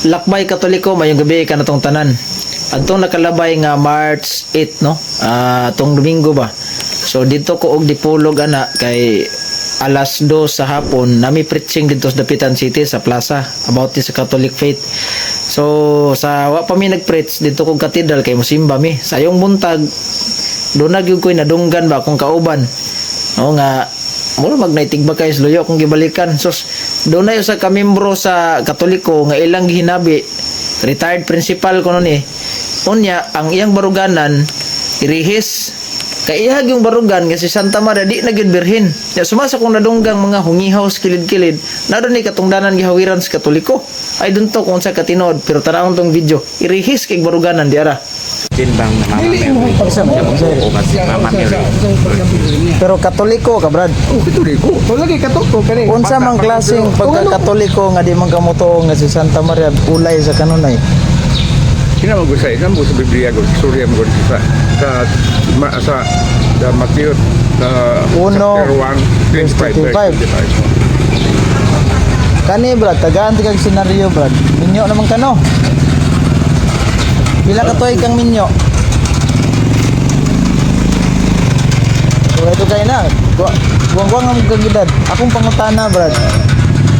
Lakbay Katoliko, mayong gabi kanatong tanan. Adtong nakalabay nga March 8, no? Ah, tong Domingo ba. So dito ko og dipulog ana kay alas 2 sa hapon nami preaching dito sa Dapitan City sa plaza about this sa Catholic faith. So sa wa pa mi nagpreach dito kog katedral kay mosimba mi. Sayong buntag doon na gyud ko'y nadunggan ba akong kauban. No nga mura magnaitig ba kay luyo kung gibalikan. Sus, doon na usa ka membro sa Katoliko nga ilang gihinabi, retired principal ko ni. Unya ang iyang baruganan irihis kay ihag yung barugan nga si Santa Maria di na gyud birhen. Ya sumasa kong nadunggang mga hungihaw sa kilid-kilid, na doon ni katungdanan gihawiran sa Katoliko. Ay dun to kung sa katinod, pero tanawon tong video, irihis kay baruganan di ara. Din bang na Mama Mary? O mas Mama Mary. Pero Katoliko ka, Brad. Oh, Katoliko. O lagi katuto kani. Unsa man klaseng pagka-Katoliko nga di man kamutuo nga si Santa Maria ulay sa kanunay? Kina mo sa ina mo sa Biblia ko, istorya mo sa sa ma, sa sa Matthew sa Uno, chapter 1, 25, 25. 25. Kani, Brad, tagaan ti kag senaryo, Brad. Minyo naman kano. Pila ka tuig kang minyo? Ito kay na. Guwang-guwang ang kagidad. Akong pangutana, Brad.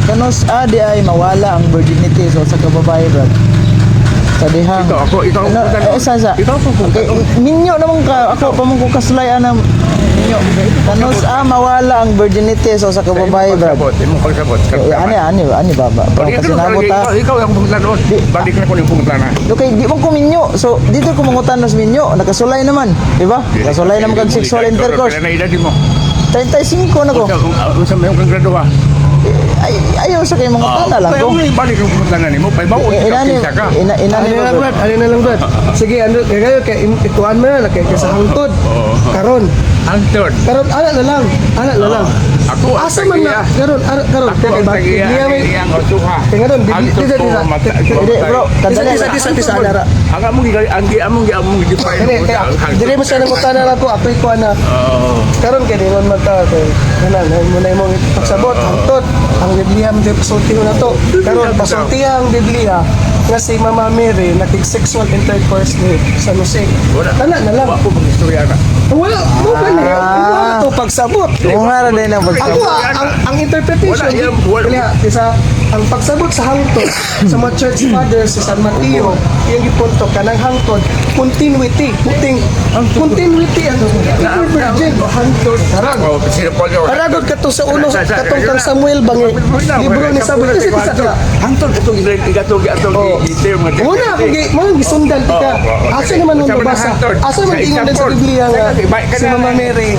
Kanos adi ay mawala ang virginity so sa kababae, Brad? Sa dihang. Ikaw, ako, ikaw ang Ano, pangutana. eh, isa. Ikaw ang pangutana. Okay, minyo naman ka. Ako pa man ko kasulay ana minyo. Kanos a mawala ang virginity so sa kababae, Brad? Pagsabot, imong pagsabot. Eh, ani ani ani ba ba? Bro, Balik kasi ka, nabot ta. ikaw, ikaw ang pangutana. Balik na ko yung pangutana. Okay, di mo ko minyo. So dito ko mangutan sa minyo, nakasulay naman, di ba? Nakasulay naman kag sexual intercourse. Pila na edad mo? 35 na ko. Unsa unsa may kang graduha? Ay, ayaw sa kay mangutana lang Kaya ko. mo balik ang pangutana nimo, pay bawo Eh, ikaw inani kinsa ka. ina inani Ano ba, na lang, Brad? Brad? Ano na lang, Brad? Sige, ano kay kayo kay ituan mo na kay kay sa hangtod. Karon, Hangtod. karon ana na lang, ana na lang. Ako ang Asa man na tagiya. karon, ana karon Ako kay ang ba tagiya, Biblia may ang osuha. Kay ngaron, Hangtod dito, ko, dito. Hindi, bro, Disa kadali. disa disa disa ana ra. Ang among ang among among gi-define Kani mo kay sa ang hangtod. dili mo siya nangutana na ko, ako'y kuan na. Oo. Karon kay di man magka kay kana na mo na imong pagsabot hangtod ang Biblia mo di pasulti na to. Karon pasulti ang Biblia nga si Mama Mary nakig sexual intercourse ni San Jose. Wala. Kana na lang. Wa ko mag-istorya na. Wala, mo gani. Wala to pagsabot. Kung nga ra din ang Ako pagsabot. ah, ang interpretation Wala, yan, wala. wala isa ang pagsabot sa hangtod sa mga church fathers sa San Mateo, yung gipunto kanang hangtod continuity, puting continuity ang virgin Hangtod. Karon. Oh, sino po yun? Paragod kato sa uno katong kang Samuel bang libro ni Samuel kasi isa ka. Hangtod itong igatong igatong i-term nga. Muna ako gi mo gisundan ti ka. Asa naman nung nabasa? Asa man ingon din sa Biblia nga si Mama Mary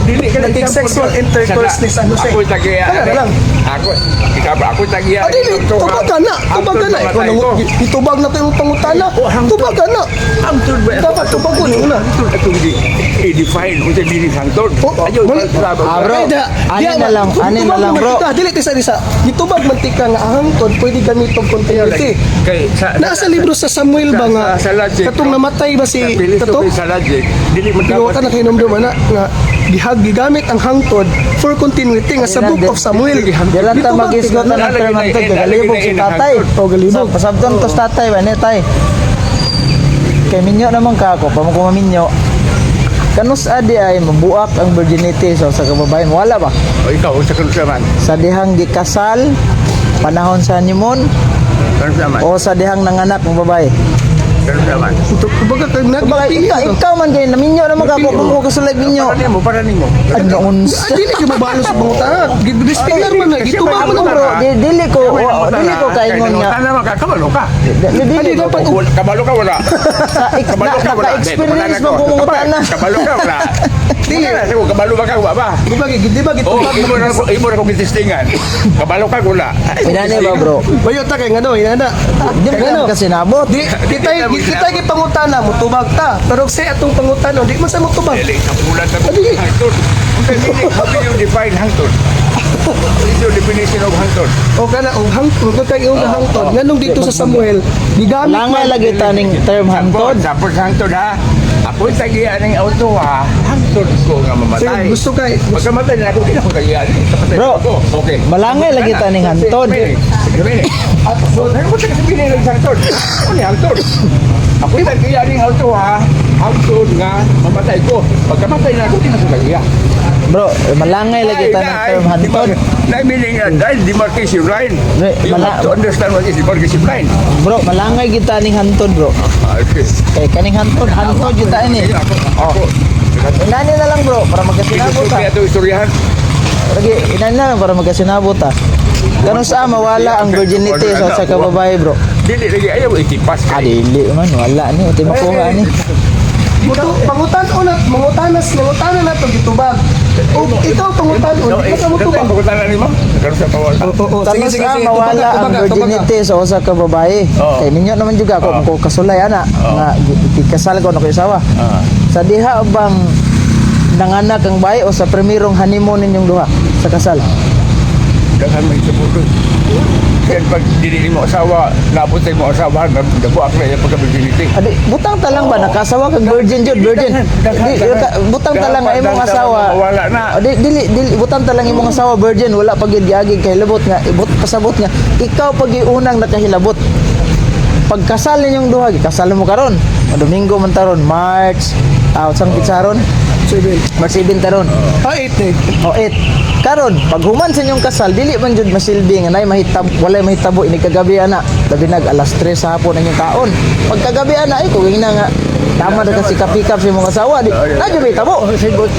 Dili ka nakig sexual intercourse ni San Jose. Ako tagiya. Kana na lang. Ako ikaw ba ako tagiya. Ah, dili, tubag ka na. Tubag ka na. Ikaw nang itubag na tayo pangutana. Oh, hangtod. Tubag ka na. Hangtod ba? Dapat tubag ko una. Hangtod atong i-define unsa meaning hangtod. Oh, Ayaw, Ah, bro. Ay, Ani diya, na lang, ani tubag na lang, man bro. tika. Dili tisa disa. Gitubag man tika nga ang hangtod pwede gamitong continuity. Kay sa Naa sa libro sa Samuel ba nga sa logic, katong no? namatay ba si sa kato? philosophy sa logic, dili man Pero ka na kahinomdom ana nga gihag gigamit ang hangtod for continuity nga sa Book of Samuel. Di lang ta Gitubag magisgot tika na ng term hangtod kay galibog si tatay. Oh, galibog. Sa pasabton to sa tatay ba ni tay. Kay minyo naman ka ako, pamo ko maminyo. Kanus adi ay mabuak ang virginity so sa kababayan wala ba? O ikaw unsa kanus man? Sa dihang gikasal panahon sa honeymoon Kanus man? o sa dihang nanganak ang babae. Kanus man? Kumbaga kay nag Kumbaga, ikaw man kay naminyo naman ka ako kung ko kasulay minyo. Para nimo, para nimo. Ano unsa? Ah, dili gyud mabalo sa pangutana. Gidispingar man na gitubag man na Bro, dili ko kaingon nga. Tama ka, kabalo ka. Dili Adi ko dapat Kabalo ka wala. sa Kabalo ka wala. naka-experience mo pangutana. Kabalo ka wala. Dili na kabalo ba ka wa ba? Kumbaga di ba Oh, gitubag imo na ko gitistingan. Kabalo ka wala. Inani ba, bro? Bayo ta kay ngano inana. Di Kay mo ngano? kasi nabot. Di kitay kitay gi pangutana mutubag ta. Pero sa atong pangutana di man sa mutubag. Dili sa bulan na hangtod. Unsa dili, how can you define hangtod? What is your definition of hangtod? O kana og hangtod kung kay iyong hangtod nganong dito sa Samuel gigamit Langay lagi taning term hangtod. Sapot hangtod ha. Ako Ako'y tagian ng auto ha. Hangtod ko nga mamatay. Sige, gusto kay Pagkamatay na ako, hindi ako tagian. Kapatay Bro, ako. Okay. malangay lagi ta ning hantod. Sige, so, ano mo sabihin ng hangtod? Ano ni hangtod? Ako'y tagian ng auto ha. Hangtod nga mamatay ko. Pagkamatay na ako, hindi na ako tagian. Bro, malangay lagi ta ng term hantod. Na meaning dahil demarcation line. Re, You have to understand what is demarcation line. Bro, malangay kita ning hantod, bro. Ah, okay. Kay kaning hantod, hantod jud ta ini. Ako, ako. Inani na lang, bro, para magkasinabot ta. Filosofiya ito istoryahan. Lagi, inani na lang para magkasinabot ta. Kano sa mawala ang virginity sa usa ka babae, bro? Dili lagi ayaw itipas Ah, kay. dili man, wala ni, uti makuha ni. Muto, pangutan-on at mangutanas, mangutana na to gitubag. O ikaw pangutan-on, di ka mutubag. Pangutanan ni ma'am. Karon sa pawal. Oo, oo, Kano sige, sige, sa sige. mawala Tubaga, ang tubaga, tubaga. virginity sa usa ka babae? Oo. Kay ninyo naman juga ako ko kasulay ana nga gikasal ko na ko isawa. Sa diha bang nanganak ang babae o sa primerong honeymoon ninyong duha sa kasal? Daghan may subuto. Kaya pag dili mo asawa, naabot sa imo asawa, nabuak na iya pagka-virginity. Adi, butang talang ba nakasawa kag virgin jud, virgin. Daghan, Di, daghan. butang talang ang imong Daghan, asawa. wala na. Adi, dili dili butang talang imong asawa virgin, wala pa gyud giagi kay labot nga ibot pasabot nga ikaw pag unang nakahilabot. Pagkasal ninyong duha, gikasal mo karon. O, Domingo man taron, March, unsang pitsa ron? 7. March 7 taron. Ah, 8 eh. O 8. Karon, pag human sa inyong kasal, dili man jud masilbi nga nay mahitab walay mahitabo ini kagabi ana. Labi nag alas 3 sa hapon ang inyong kaon. Pagkagabi ana ay kung na nga tama na kasi kapikap sa imong asawa di na jud mahitabo.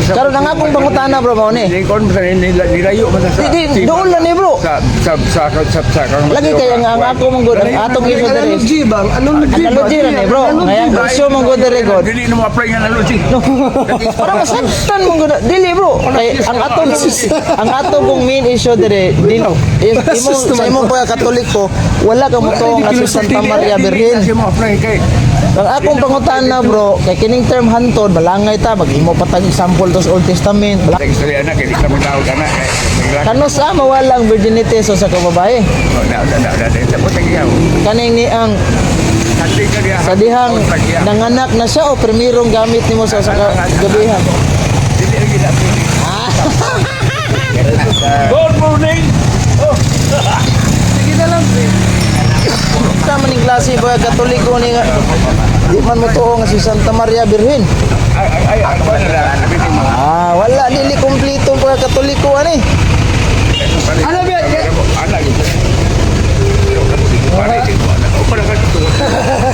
Karon ang akong pangutana, bro, mao ni. Lingkon sa nilayo man sa Di, doon lang ni, bro. Sa sa sa sa sa Lagi kaya nga ang ako mong good, ang atong issue diri. Analogy ba? Analogy ba? Analogy ra ni, bro. Ngayang issue mong good diri god. Dili na mo apply nga analogy. Para masabtan mong good. Dili, bro. Kay ang ato kong main issue dire dili is imo sa imong pagka-Katoliko wala ka mo nga si Santa Maria Birhen. Dili mo apply kay Ang akong pangutana, bro, kay kining term hantod, balangay ta, maghimo pa tag example to sa Old Testament. Sa istorya na kay di ka mo tawag ana kay Kano sa mawala ang virginity sa sa kababae? Na na na na sa putang iyaw. Kaning ni ang Hati ka diha. sa dihang nanganak na siya o primerong gamit nimo sa gabihan? Dili lagi na. Good morning. Sige na lang, pre. Sa maning klase ba Katoliko ni nga di man mo tuo nga si Santa Maria Birhen. Ay ay ay ako na lang. Ah, wala dili kumpleto ang pagka-Katoliko ani. Ano ba? Ana gitu. Pare ko ana.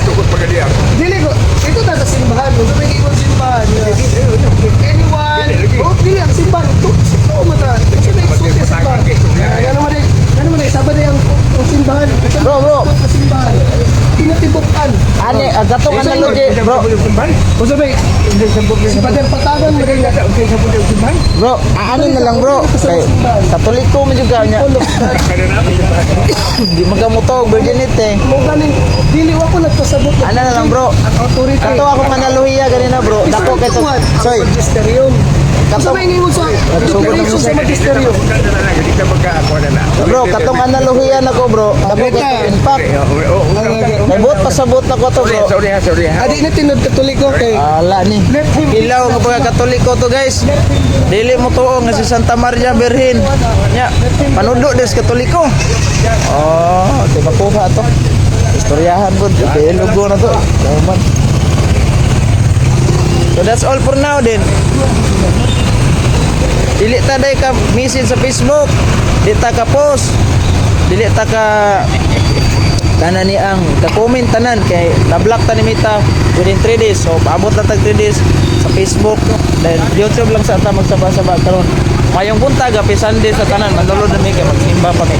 Tukod pa kadiya. Dili ko, ito na sa simbahan. Kung may ingon simbahan. If anyone, oh, dili ang simbahan. Ito, ito mata. Ito na isuot sa simbahan. Ano man eh, ano man eh, sabad ang simbahan. Bro, bro. Sa simbahan. Tinatibukan. Ani ang katong analogy, bro. O sabi, si Pader Patagan, maganda. Bro, ano na lang, bro. Kay Katoliko man jud ka niya. Di man ka mo tuo og virginity. Mo ganing, dili wa ko nagpasabot. Ano na lang, bro. Ang authority. Kato akong analohiya ganina, bro. Dako kay to. Soy, Magisterium. Kato- Sa may ingon sa declaration sa magisterium. Bro, katong analohiya nako, bro. Dako kay to. In fact, may buot pasabot nako to, bro. Sorry ha, sorry ha. Adi na tinod Katoliko kay Ala ni. Ilaw nga pagka Katoliko to, guys. Dili mo tuo nga si Santa Maria Birhen. Nya, panudo des Katoliko. Oh, di makuha to. Istoryahan pud, lugo na to. Tama. So that's all for now din. Dili ta day ka message sa Facebook. Di ta ka post. Dili ta ka tanan ni ang ka-comment tanan kay na-block ta ni Mita within 3 days. So paabot lang tag 3 days sa Facebook, then YouTube lang sa ta magsaba-saba karon. Mayong buntag, happy Sunday sa tanan. Manulod na mi kay magsimba pa mi.